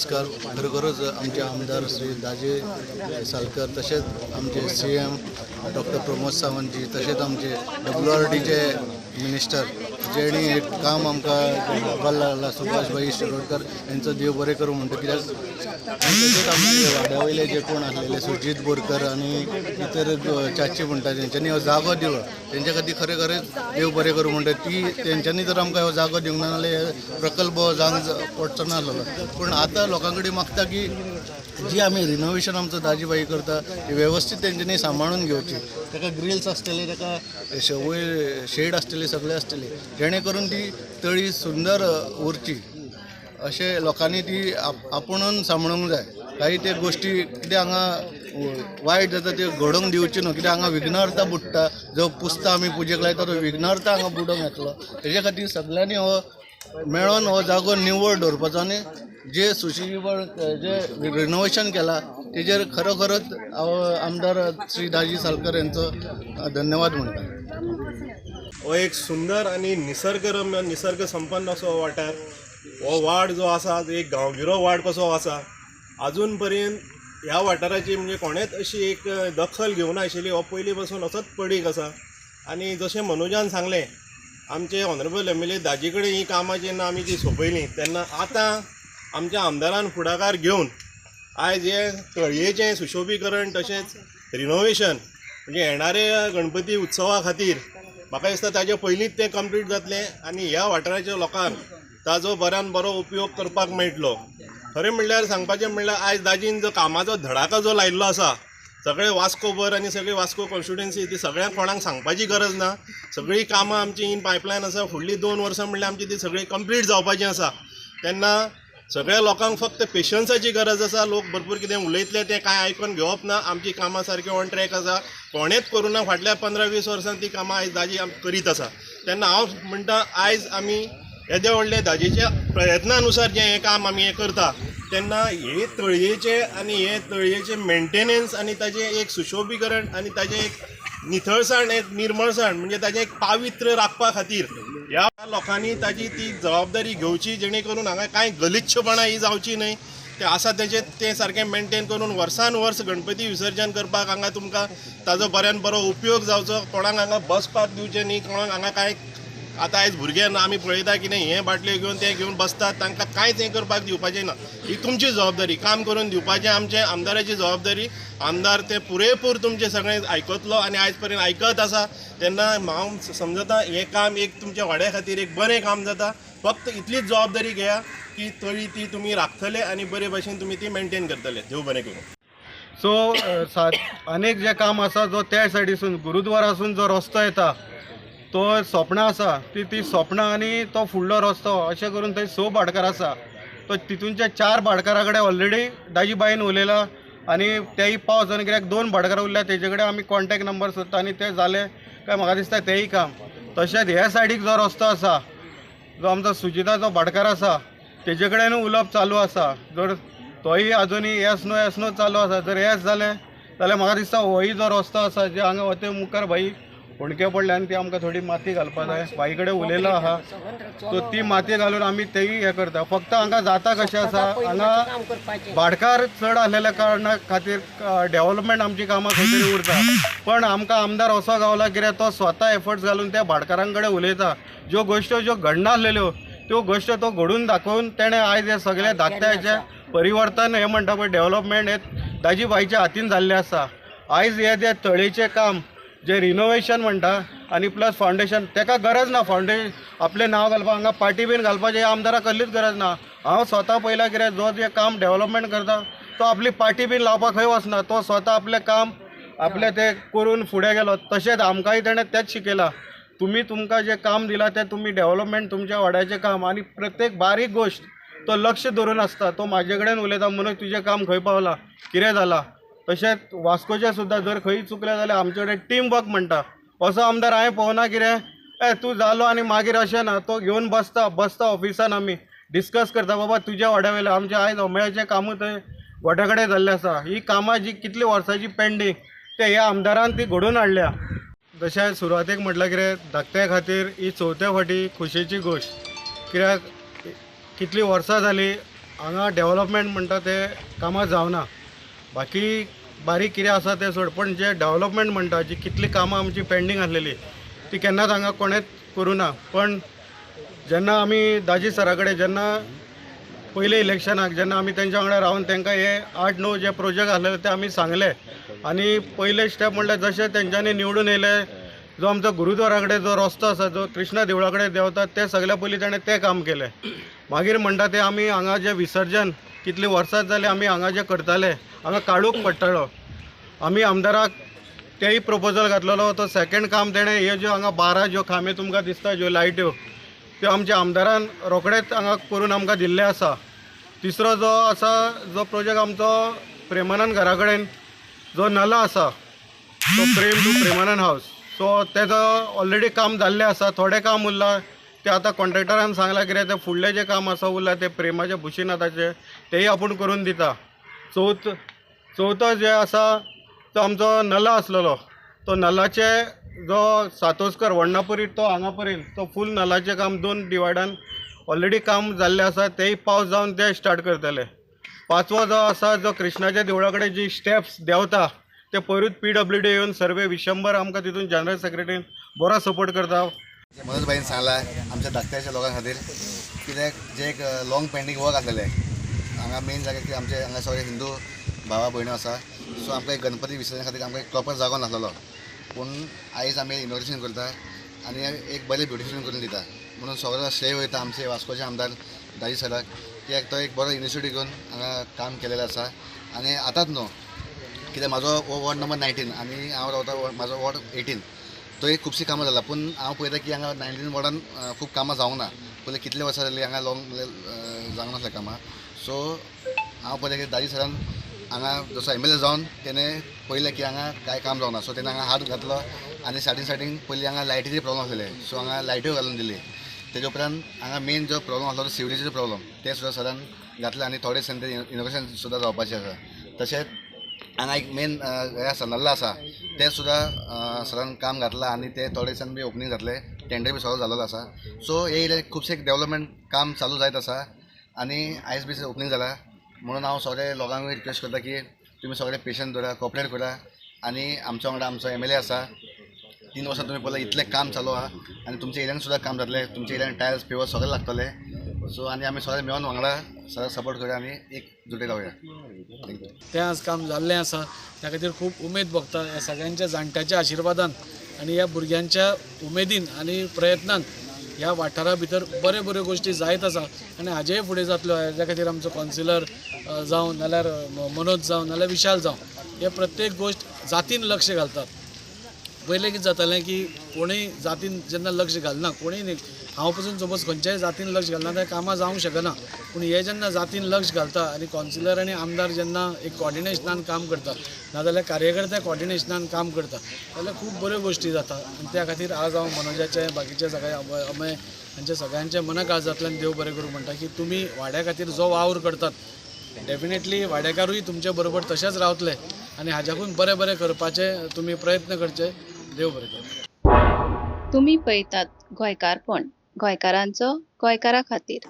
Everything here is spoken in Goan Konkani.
नमस्कार. खरोखरच आमचे आमदार श्री दाजी सालकर, तशेंच आमचे सीएम डॉक्टर प्रमोद सावंतजी, तशेंच आमचे डब्ल्यू आर डीचे मिनिस्टर, जेणी हे काम आमकां घडपाक लागला, सुभाष भाई शिरोडकर यांचो देव बरें करूं म्हणटा. कित्याक आनी तशेंच आमचे वाड्या वयले जे कोण आसलेले, सुजीत बोरकर आनी इतर चाची म्हणटा, तेंच्यांनी हो जागो दिलो, तेंच्या खातीर खरें खरेंच देव बरें करूं म्हणटा. ती तेंच्यांनी जर आमकां हो जागो दिवंक ना जाल्यार हे प्रकल्प हो जावंक पडचो नासलेलो. पूण आतां लोकां कडेन मागता की जी आमी रिनोवेशन आमचो दाजीभाई करता, ती वेवस्थीत तेंच्यांनी सांबाळून घेवची. ताका ग्रिल्स आसतले, ताका वयर शेड आसतली, सगळें आसतलें, जेणे करून ती तळी सुंदर उरची. अशें लोकांनी ती आपुणून सांबाळूंक जाय. काही ते गोश्टी कितें हांगा वायट जाता, त्यो घडोवंक दिवच्यो न्हू. कित्याक हांगा विघ्नहर्ता बुडटा. जो पुजता, आमी पुजेक लायता, तो विघ्नहर्ता हांगा बुडोवंक येतलो. तेजे खातीर सगळ्यांनी हो मेळोन हो जागो निवळ दवरपाचो आनी जे सुशिशपण जे रिनोवेशन केला, तेजेर खरोखरच हांव आमदार श्री दाजी सालकर यांचो धन्यवाद म्हणटा. हो एक सुंदर आनी निसर्गरम्य, निसर्ग संपन्न असो वाठार. हो वाड जो आसा, तो एक गांवगिरो वाड कसो आसा. अजून पर्यंत ह्या वाठाराची म्हणजे कोणेच अशी एक दखल घेवना आशिल्ली. हो पयलीं पासून असोच पडीक आसा. आनी जशें मनोजान सांगलें, आमचे ऑनरेबल एमएलए दाजी कडेन ही कामां जेन्ना आमी ती सोंपयलीं, तेन्ना आतां आमच्या आमदारान फुडाकार घेवन आयज हे तळयेचें सुशोबीकरण तशेंच रिनोवेशन, म्हणजे येणारे गणपती उत्सवा खातीर म्हाका दिसता ताजे पयलींच तें कंप्लीट जातलें आनी ह्या वाठाराच्या लोकांक ताजो बऱ्यान बरो उपयोग करपाक मेळटलो. खरें म्हणल्यार, सांगपाचें म्हणल्यार, आयज दाजीन जो कामाचो धडाका जो लायिल्लो आसा, सगळे वास्कोभर आनी सगळे वास्को कॉन्स्टिट्युएन्सी, ती सगळ्यांक कोणाक सांगपाची गरज ना. सगळीं कामां आमची इन पायपलायन आसा. फुडलीं 2 वर्सां म्हणल्यार आमची ती सगळी कंप्लीट जावपाची आसा. तेन्ना सगळ्या लोकांक फक्त पेशन्साची गरज आसा. लोक भरपूर कितें उलयतले, तें कांय आयकून घेवप ना. आमची कामां सारकी ऑन ट्रॅक आसा. कोणेच करूं ना फाटल्या 15-20 वर्सां, ती कामां आयज दाजी करीत आसा. तेन्ना हांव म्हणटा, आयज आमी येदे व्हडले दाजीच्या प्रयत्नानुसार जें हें काम आमी हें करता, तेन्ना हे तळयेचें आनी हे तळयेचें मेंटेनन्स आनी ताजें एक सुशोबीकरण आनी ताजें एक नितळसाण, एक निर्मळसाण, म्हणजे ताजें एक पावित्र्य राखपा खातीर ह्या लोकांनी ताजी ती जबाबदारी घेवची, जेणे करून हांगा कांय गलिच्छपणां ही जावची न्हय. ते आसा तेजें तें सारकें मेंटेन करून वर्सान वर्स गणपती विसर्जन करपाक हांगा तुमकां ताजो बऱ्यान बरो उपयोग जावचो. कोणाक हांगा बसपाक दिवचें न्ही. कोणाक हांगा कांय, आतां आयज भुरगे ना, आमी पळयता की नाही, हे बाटल्यो घेवन ते घेवन बसतात, तांकां कांयच हें करपाक दिवपाचें ना. ही तुमची जबाबदारी. काम करून दिवपाचें आमचें आमदाराची जबाबदारी. आमदार ते पुरेपूर तुमचें सगळें आयकतलो आनी आयज पर्यंत आयकत आसा. तेन्ना हांव समजता, हें काम एक तुमच्या वाड्या खातीर एक बरें काम जाता. फक्त इतलीच जबाबदारी घेया की तळी ती तुमी राखतले आनी बरे भशेन तुमी ती मेंटेन करतले. देव बरें करूं. सो अनेक जे काम आसा, जो त्या सायडीसून गुरुद्वारासून जो रस्तो येता, तो सोपणां आसा, ती ती सोपणां आनी तो फुडलो रस्तो, अशें करून थंय स भाटकार आसा. तो तितूनच्या चार भाटकारा कडेन ऑलरेडी दाजी बाईन उलयला आनी तेय पावस जावन, कित्याक दोन भाटकारां उरल्या, तेजे कडेन आमी कॉन्टेक्ट नंबर सोदता आनी ते जाले काय म्हाका दिसता तेय काम. तशेंच ह्या सायडीक जो रस्तो आसा, जो आमचो सुजिताचो भाटकार आसा, तेजे कडेन उलोवप चालू आसा. जर तोय अजुनूय येस नो, येस नो चालू आसा. जर येस जालें जाल्यार म्हाका दिसता होय जो रस्तो आसा, जे हांगा वते मुखार भाई हुंडके पडले आनी ती आमकां थोडी माती घालपा जाय. भाई कडेन उलयलो आहा, सो ती माती घालून आमी तेय हें करता. फक्त हांगा जाता कशें आसा, हांगा भाटकार चड आसलेल्या कारणा खातीर डेव्हलपमेंट आमची कामां खंय तरी उरता. पण आमकां आमदार असो गावला, कित्याक तो स्वता एफर्ट्स घालून त्या भाटकारां कडेन उलयता. ज्यो गोश्ट्यो ज्यो घडनासलेल्यो, त्यो गोश्ट्यो तो घडून दाखोवन तेणें आयज हे सगळे धाकट्याचें परिवर्तन हें म्हणटा पळय, डेव्हलपमेंट हे दाजी भाईच्या हातीन जाल्लें आसा. आयज हे जे तळेचें काम जे रिनोवेशन म्हणटा आनी प्लस फावंडेशन, तेका गरज ना फावंडेशन आपलें नांव घालपाक. हांगा पार्टी बीन घालपाचें आमदाराक कसलीच गरज ना. हांव स्वता पळयलां, कित्याक जो जें काम डेव्हलपमेंट करता, तो आपली पार्टी बीन लावपाक खंय वचना. तो स्वता आपलें काम आपलें तें करून फुडें गेलो. तशेंच आमकांय तेणें तेंच शिकयलां, तुमी तुमकां जें काम दिलां तें तुमी डेव्हलपमेंट तुमच्या वाड्याचें काम. आनी प्रत्येक बारीक गोश्ट तो लक्ष धरून आसता. तो म्हाजे कडेन उलयता म्हणून, तुजें काम खंय पावलां, कितें जालां. तशेंच वास्कोचें सुद्दां जर खंय चुकलें जाल्यार आमचे कडेन टीम वर्क म्हणटा. असो आमदार हांवें पळोवना. कितें ए तूं जालो आनी मागीर, अशें ना. तो घेवन बसता, बसता ऑफिसान, आमी डिस्कस करता, बाबा तुज्या वाड्या वयलें आमचें आयज अमेळाचें कामूय थंय गोठ्या कडेन जाल्लें आसा. ही कामां जी कितलीं वर्सांची पेंडींग, ते ह्या आमदारान ती घडोवन हाडल्या. जशें सुरवातेक म्हटलां, कितें धाकट्या खातीर ही चवथ्या फावटी खोशयेची गोश्ट, कित्याक कितलीं वर्सां जालीं. हांगा डेवलपमेंट म्हणटा ते कामां जावना. बाकी बारीक कितें आसा तें सोड, पण जे डेवलपमेंट म्हणटा जी कितलीं कामां आमची पेंडींग आसलेली ती केन्नाच हांगा कोणेच करूं ना. पण जेन्ना आमी दाजी सरा कडेन जेन्ना पयले इलेक्शनाक जेन्ना आमी तेंच्या वांगडा रावन तांकां हे 8-9 जे प्रोजेक्ट आसलेले ते आमी सांगले आनी पयले स्टेप म्हणल्यार जशें तेंच्यांनी निवडून येयले जो आमचो गुरुद्वारा कडेन जो रस्तो आसा, जो कृष्णा देवळा कडेन देंवता ते सगळ्या पयलीं ताणें तें काम केलें. मागीर म्हणटा तें आमी हांगा जें विसर्जन कितलीं वर्सां जालीं आमी हांगा जें करताले हांगा काडूंक पडटालो. आमी आमदाराक तेय प्रपोजल घातलेलो, तो सेकेंड काम तेणें हे ज्यो हांगा 12 ज्यो खांबे तुमकां दिसता ज्यो लायट्यो त्यो आमच्या आमदारान रोखडेच हांगा करून आमकां दिल्ले आसा. तिसरो जो आसा जो प्रोजेक्ट आमचो प्रेमानंद घरा कडेन जो नला आसा तो प्रेम टू प्रेमानंद हावस, सो तेजो ऑलरेडी काम जाल्लें आसा. थोडें काम उरलां तें आतां कॉन्ट्रेक्टरान सांगलां कितें तें फुडलें जें काम आसा उरलां तें प्रेमाचें भुशीनाथाचें तेंय आपूण करून दिता. चवथो जे आसा तो आमचो नला आसलेलो तो नलाचे जो सातोस्कर वण्णापुरी तो हांगा पर्यंत तो फूल नलाचें काम 2 डिवायडान ऑलरेडी काम जाल्लें आसा, तेय पावस जावन ते स्टार्ट करतले. पांचवो जो आसा जो कृष्णाच्या देवळा कडेन जी स्टेप्स देंवता ते पयरूच PWD येवन सर्वे विशंबर आमकां तितून जनरल सेक्रेटरीन बरो सपोर्ट करता. मनोज भाईन सांगलां आमच्या धाकट्याच्या लोकां खातीर कित्याक जे एक लाँग पेंडींग वर्क आसलेलें हांगा मेन जाग्यार की आमचे हांगा सगळे हिंदू भावा भयण्यो आसा. सो आमकां एक गणपती विसर्जन खातीर आमकां एक प्रॉपर जागो नासलेलो, पूण आयज आमी इनॉग्रेशन करता आनी एक बरें ब्युटिफिकेशन करून दिता म्हणून सगळो श्रेय वयता आमचे वास्कोचे आमदार दाजी सराक की तो एक बरो इनिशिएटीव घेवन हांगा काम केलेलें आसा. आनी आतांच न्हू कित्याक म्हाजो हो वॉर्ड नंबर 19 आनी हांव रावता म्हाजो वॉर्ड 18, थंय खुबशीं कामां जालां, पूण हांव पळयता की हांगा 19 वॉर्डान खूब कामां जावंक ना. पयलीं कितले वर्सां जालीं हांगा लाँग जावंक नासलें कामां. सो हांव पळयता की दाजी सरान हांगा जसो MLA जावन तेणें पळयलें की हांगा कांय काम जावना, सो तेणें हांगा हात घातलो आनी स्टार्टींग पयलीं हांगा लायटीचे प्रॉब्लम आसलेले, सो हांगा लायट्यो घालून दिली. तेजे उपरांत हांगा मेन जो प्रॉब्लम आसलो तो सिवरेजीचो प्रॉब्लम ते सुद्दां सरान घातले आनी थोडे दिसांनी ते इनोग्रेशन सुद्दां जावपाचें आसा. तशेंच हांगा एक मेन हें आसा नल्ला आसा तें सुद्दां सरान काम घातलां आनी ते थोडे दिसांनी बी ओपनींग जातलें, टेंडर बी सगळो जाल्लो आसा. सो हे खुबशे डेवलपमेंट काम चालू जायत आसा आनी आयज बी ओपनींग जालां म्हणून हांव सगळे लोकांक रिक्वेस्ट करता की तुमी सगळे पेशंट दवरा, कॉपरेट करा आनी आमच्या वांगडा आमचो MLA आसा. 3 वर्सां तुमी पळयला इतलें काम चालू आहा आनी तुमच्या एरियान सुद्दां काम जातलें, तुमच्या एरियान टायल्स पेवर सगळें लागतलें. सो आनी आमी सगळे मेळोन वांगडा सगळें सपोर्ट करूया आनी एक जुटे रावया. तें आज काम जाल्लें आसा त्या खातीर खूब उमेद भोगता. ह्या सगळ्यांच्या जाणट्याच्या आशिर्वादान आनी ह्या भुरग्यांच्या उमेदीन आनी प्रयत्नान ह्या वाठारा भितर बऱ्यो बऱ्यो गोश्टी जायत आसा आनी हाजेय फुडें जातल्यो. हाज्या खातीर आमचो कावन्सिलर जावं नाल्यार मनोज जावं नाल्यार विशाल जावं हे प्रत्येक गोश्ट जातीन लक्ष घालतात. पयलें कितें जातालें की कोणूय जातीन जेन्ना लक्ष घालना, कोणूय न्ही हांव पसून सपोज खंयच्याय जातीन लक्ष घालना जाल्यार कामां जावंक शकना, पूण हे जेन्ना जातीन लक्ष घालता आनी कावन्सिलर आनी आमदार जेन्ना एक कॉर्डिनेशनान काम करता नाजाल्यार कार्यकर्ते कॉर्डिनेशनान काम करता जाल्यार खूब बऱ्यो गोश्टी जाता. आनी त्या खातीर आज हांव मनोजाचें बाकीचे सगळे अमय हांचे सगळ्यांच्या मना काळजांतल्यान देव बरें करूं म्हणटा की तुमी वाड्या खातीर जो वावर करतात डेफिनेटली वाडेकारूय तुमचे बरोबर तशेंच रावतले आनी हाज्याकून बरें बरें करपाचे तुमी प्रयत्न करचे. देव बरें करूं. तुमी पळयतात गोंयकारपण, गोंयकारांचो गोंयकारा खातीर.